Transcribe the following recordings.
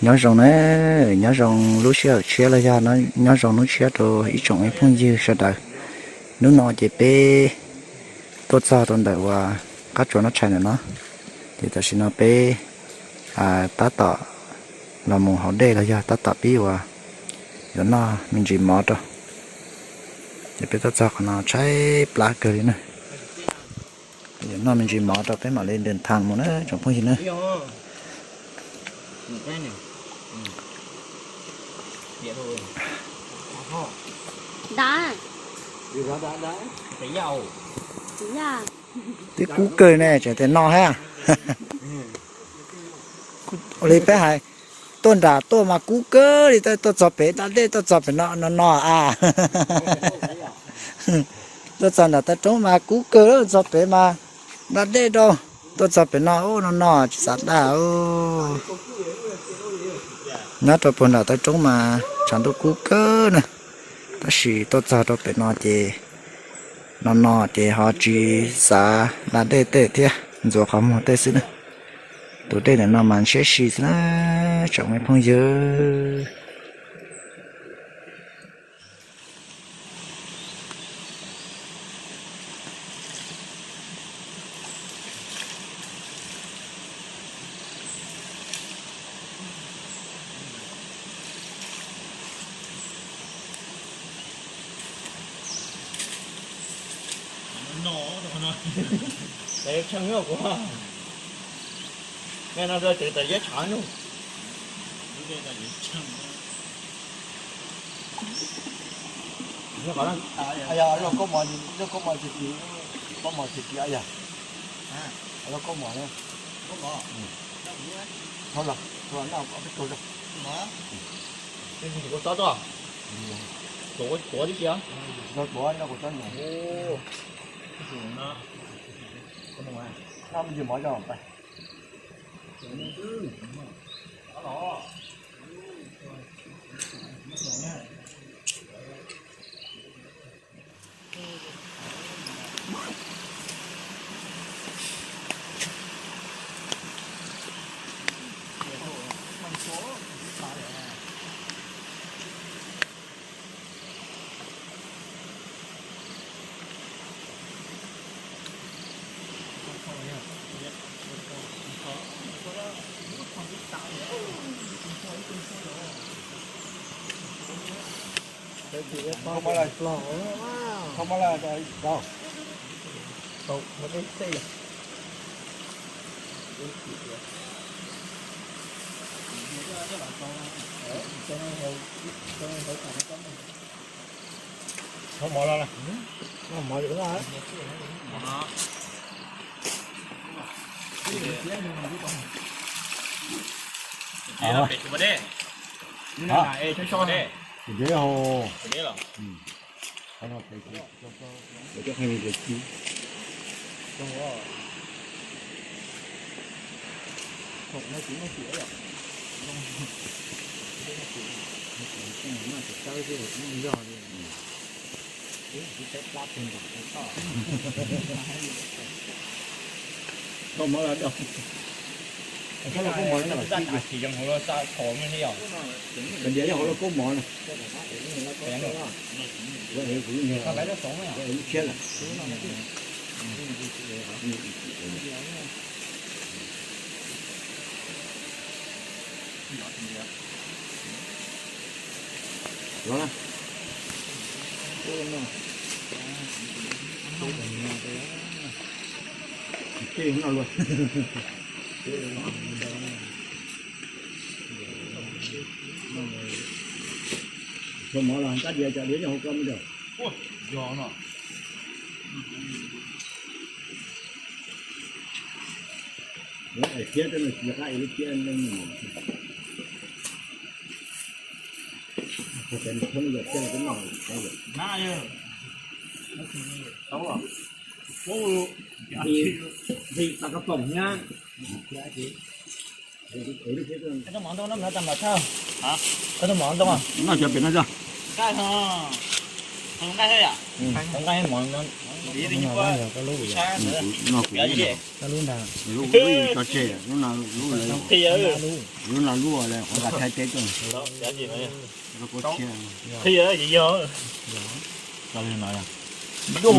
Nyob zoo na, nyob zoo lub sij hawm tshiab los yog nyob zoo hnub tshiab rau ib tsoom phooj ywg sawv daws. Hnub no ces peb tuaj txog rau ntawm uas qab tsuas noj tshais ntawm no, ces tam sim no peb tab tom los mus haus dej los yog tab tom pib uas yuav noj me ntsis mov rau. Ces peb tuaj txog qhov no tshaib plab kawg li na. Yuav noj me ntsis mov rau peb mam li nres thas mus na tsoom phooj ywg na. Twb kub kawg ne, tseem tias no thiab. Ua li peb hais, tuaj nram tuaj mas kub kawg li, tuaj txog pem da dej tuaj txog pem no no no a. Tuaj txog nram taw roob mas kub kawg, txog pem mas da dej rau, tuaj txog pem no no no tsis xav daj. Nyob rau puag nram taw roob mas tshav ntuj kub kawg na, tab sis tuaj txog rau pem no ces no no ces ho tsis xav da dej tej thiab, ntxuav qhov muag tej xwb na. Tus dej ntawm no mas ntshiab si xwb na tsoom phooj ywg. Koj mos, koj mos tsis kis, koj mos tsis kis yog. Koj mos, koj tso, koj tso, koj tso. Thau mov los, mov. Pem tsis muaj dej. Pem deb hos. Koj mov los dau. Koj los koj mov no, koj diav yog hauv los koj mov no. Kuv lub tshiab lawm. Los na. Tej no luag. Koj mov los koj diav, koj diav yog hauv koj me ntsis. Yog no. Lawv es thiab rau nws tsis qab es lub thiab leej no. Qhov tseem nws thoob yog thiab los twb noj. Nqi tas kab pom nyab. Koj tuaj mov ntoo no mlov tas npaum thawj. Koj tuaj mov ntoo. Noj cov pem no tso. Nqaij mov no. Noj kuv lub, lub tso tseg, lub no lub, lub no lub, lub no lub qhov nqa Thaib teb tuaj. Plaub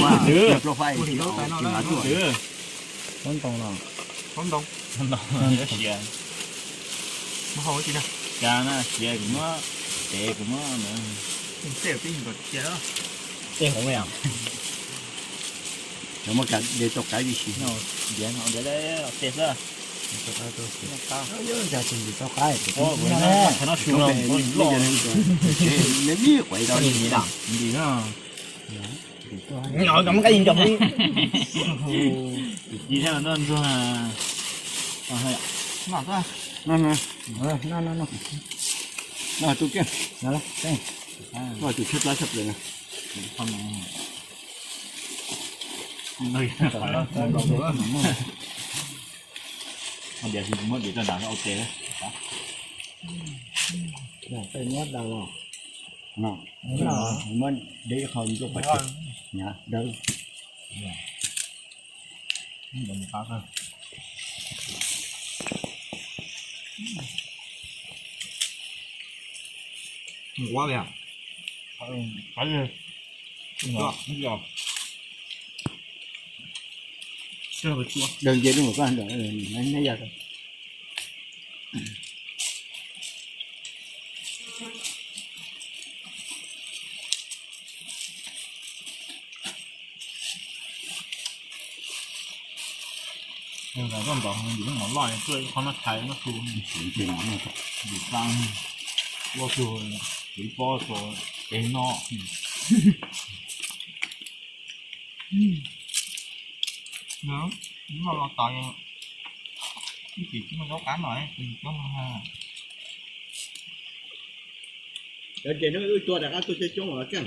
fab, plaub fab, tsis nqa tuaj. Tej hov, cov muaj de tau qaib li si. Ntiav, ntiav, ntiav xwb. Cas tsis ntim tau qaib, me me quav tau li ntim. Ntim no, ntim no. Ntim no, ntim no. No, no, no, no, tu kiag. No, tus tshaib plab tshaj plaws na. Muab diav rau nram ua ke. Muab daus, muab de qho ntuj qhov tsev, dawb. Nquab li. Daws nce rau nram koj, neb ya. Nws koj ntaus ntim lub mov loj tuaj ib qho noj tshais noj su, ntim tag, ua tug tiv pob tso es noj. Noj los tas, ib chim tsis muaj zaub qab noj, tsis muaj zaub. Cov ces hnub wb tua rov qab tua coob coob los keej.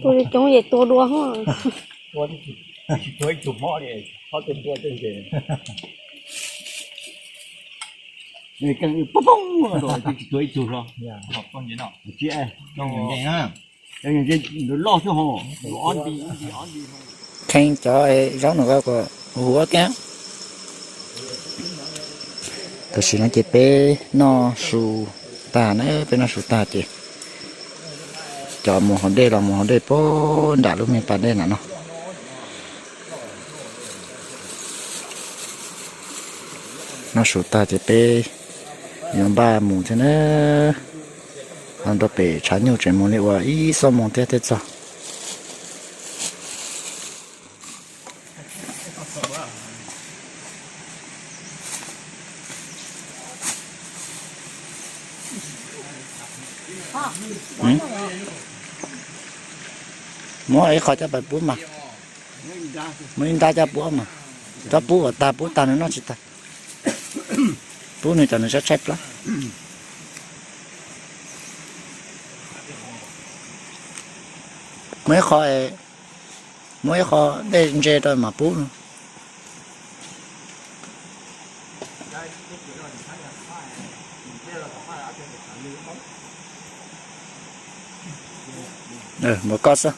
Tua coob ces tua dua hos. Tua tsis tua ib tug mob li, qhov tua tua tej ces keej wb poob poob rau tsis tua ib tug hlo. Loj xwb hos, ob nti ob nti. Kheej cov zaub no kom huv huv keej. Tam sim no ces peb noj su tag na, peb noj su tag ces cov mus haus dej los mus haus dej puag nram lub me pas dej nram no. Noj su tag ces peb yuav npaj mus thiab na. Ho nrog pem tshav nyuj tseem mus li uas ib xuab moos thiab thiaj txog. Muab ib qho coj pab pub mas, muab ib nrab coj pub mas, coj pub kom tag, pub tag nws noj tsis tag. Pub nws kom nws tshaib tshaib plab. Muab ib qho, muab ib qho dej ntse rau mas pub no. Npaum koj xwb.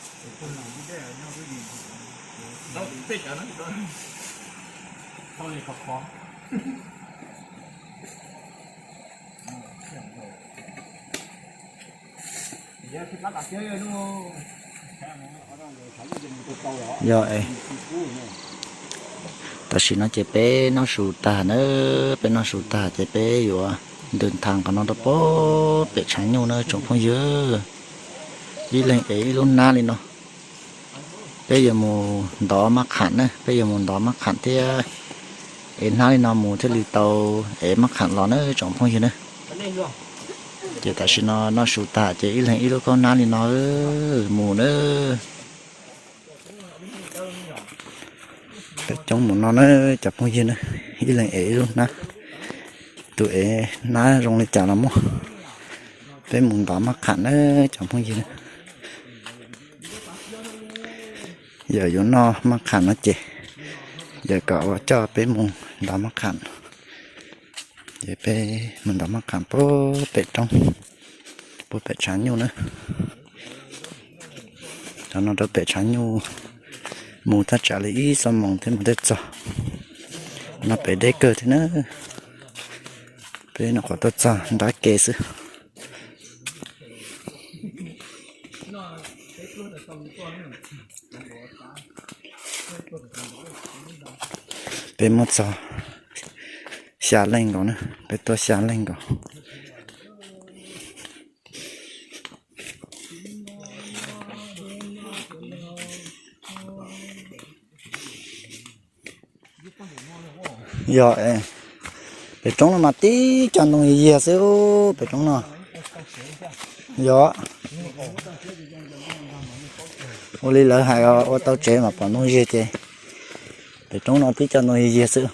Yog, tam sim no ces peb noj su tag na, peb noj su tag ces peb yuav ntws nthav qhov no rau pem tshav nyuj na tsoom phooj ywg. Ib leeg ev ib lub hnab li no. Peb yuav mus ntov mab kham na, peb yuav mus ntov mab kham thiab. Ev hnab li no mus thiaj li tau ev mab kham los na tsoom phooj ywg na. Ces tam sim no noj su tag ces ib leeg ib lub khaub hnab li no mus na. Peb coob mus no na cov phooj ywg na, ib leeg ev ib lub hnab. Tus ev hnab zoo li cas los muaj. Peb mus ntov mab kham na cov phooj ywg na. Yog yuav noj mab kham no ces yog kom ua coj peb mus ntov mab kham. Ces peb mus ntov mab kham puag pem roob, puag pem tshav nyuj na. No rau pem tshav nyuj, mus thaj tsam li ib xuab moos thiab mus thiaj txog. No pem deb kawg thiab na. Peb nyuam qhuav tuaj txog nrab ke xwb. Peb muaj txog xya leej nkaus na, peb tuaj xya leej nkaus. Yog, pem roob no mas tib co ntoo yiag xwb, pem roob no. Yog, ua li lawv hais ua tau tsev mas pom ntoo yiag ces pem roob no tib co ntoo yiag xwb.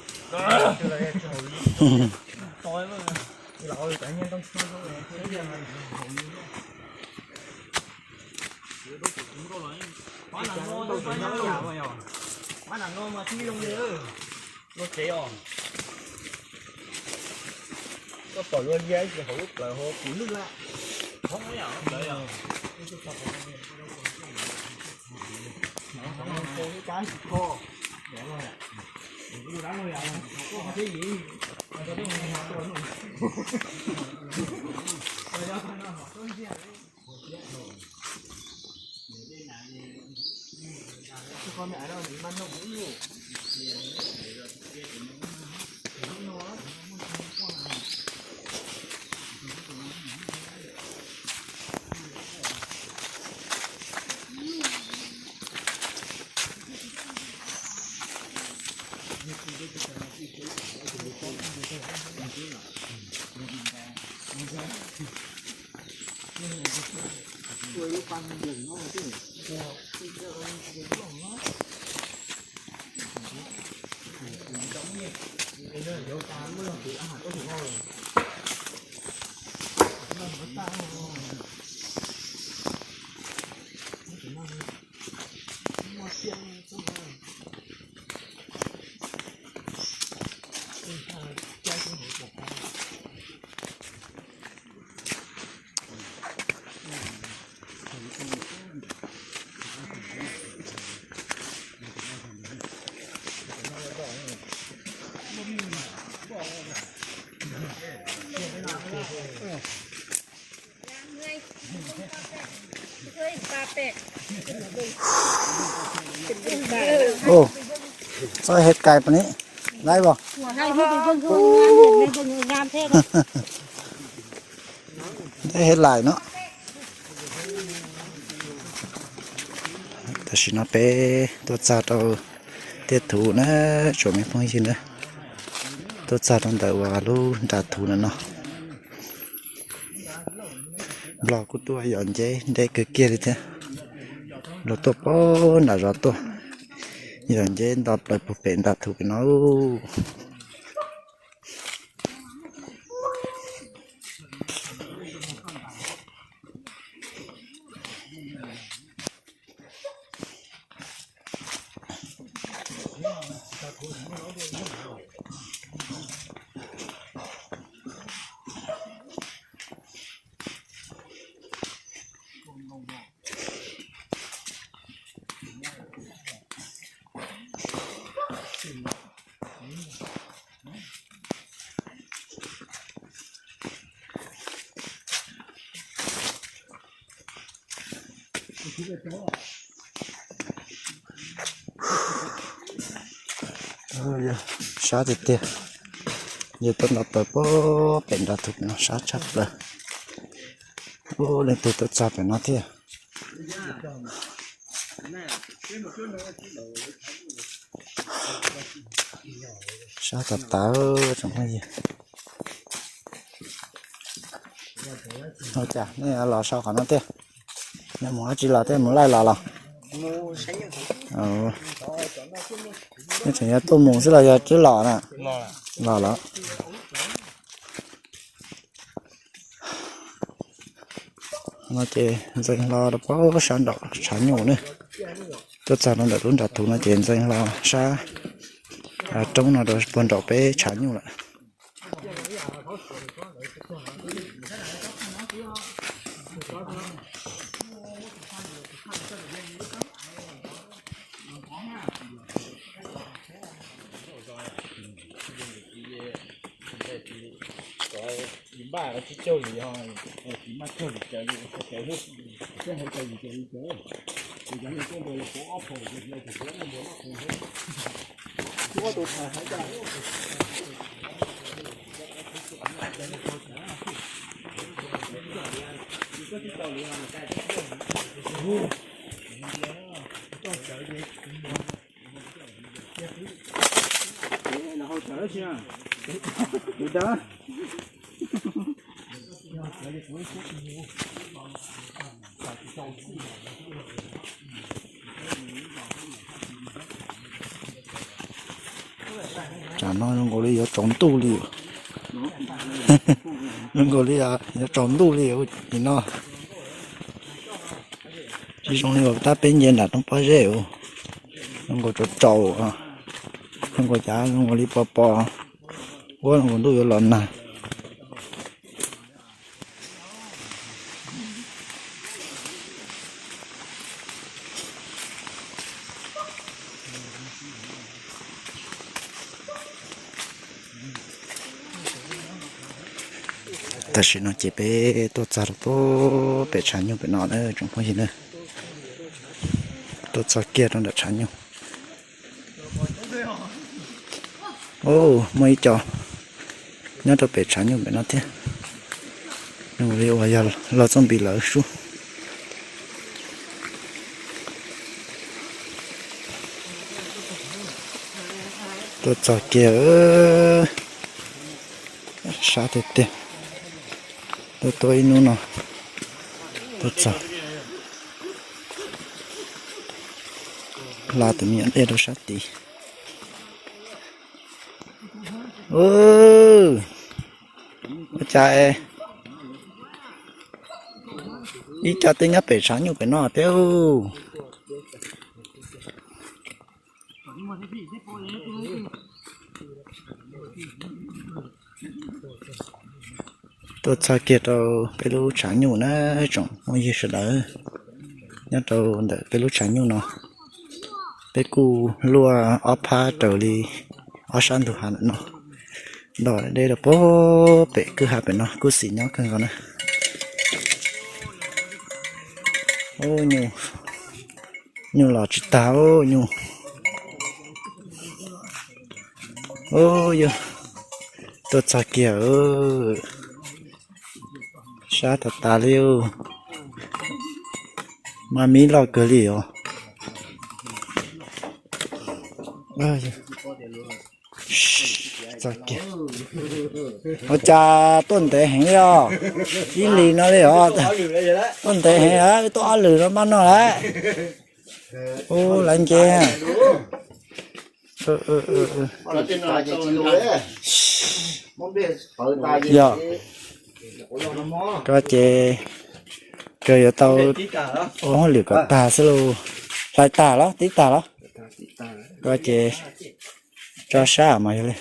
Ub, txhob hes kais pam ni, laib os. Hes lais no. Tam sim no peb tuaj txog rau tiaj thuv na, tsoom me phooj ywg na, tuaj txog rau ntawm uas lub nram thuv ntawm no. Nplog kuj tuaj yos nceb deb kawg kiag li thiab. Los tuaj pem nram zos tuaj, yos nceb nto plaws puag pem nram thuv pem no. Sab tiag tiag, yog tuaj nto plaws puag pem nram thuv no sab tshaj plaws. Ub, leej twg tuaj txog pem no thiab. Sab tas tas tsoom phooj ywg. Ua cas nej los so qhov no thiab? Nej mus dab tsi los thiab, mus laij los los? Nej tseem yuav tuaj mus xwb los yog twb los na? Los lawm. No ces ntxeev hlo rau puag sab nraum tshav nyuj ne. Tuaj txog rau ntawm lub nram thuv no ces ntxeev hlo sab roob no rau puag nraum peb tshav nyuj lawm. Tsam no zoo nkaus li yuav tsaus ntuj li. Zoo nkaus li yuav tsaus ntuj li nim no. Tsis zoo li uas tab peb nce nram roob pob zeb, zoo nkaus tsaus tsaus, zoo nkaus cas zoo nkaus li pos pos, ua zoo nkaus ntuj yuav los nag. Tam sim no ces peb tuaj txog rau pem tshav nyuj pem no na tsoom phooj ywg na. Tuaj txog kiag rau nram tshav nyuj. Muaj ib co nyob rau pem tshav nyuj pem no thiab. Zoo li uas yog los txoj npis lawv sub. Tuaj txog kiag, sab tiag tiag. Tuaj tuaj ib hnub no tuaj txog, hla tus me nyuam dej rau sab tid. Ua cas ib co twb nyob pem tshav nyuj pem no thiab. Tuaj txog kiag rau peb lub tshav nyuj na, tsoom phooj ywg sawv daws, nyob rau ntawm peb lub tshav nyuj no, peb kuj luaj ob phab raws li ob sab ntug hav ntawm no, dom deb rau pem kwj ha pem no kuj xis nyob kawg nkaus na. Nyuj los tsis tag, nyuj. Yog tuaj txog kiag, sab tas tas li. Mas mib loj kawg li os. Txog kiag. Ua cas tuaj ntev heev li os. Ib hlis no li os. Tuaj ntev heev, tuaj ob lwm no maj noj lawm. Ub, lawv nce. Yog, koj ces kawg yuav tau ua hauj lwm kom tag xwb lauj. Hlais tag los tib tag los? Koj ces tso sab mas yog li.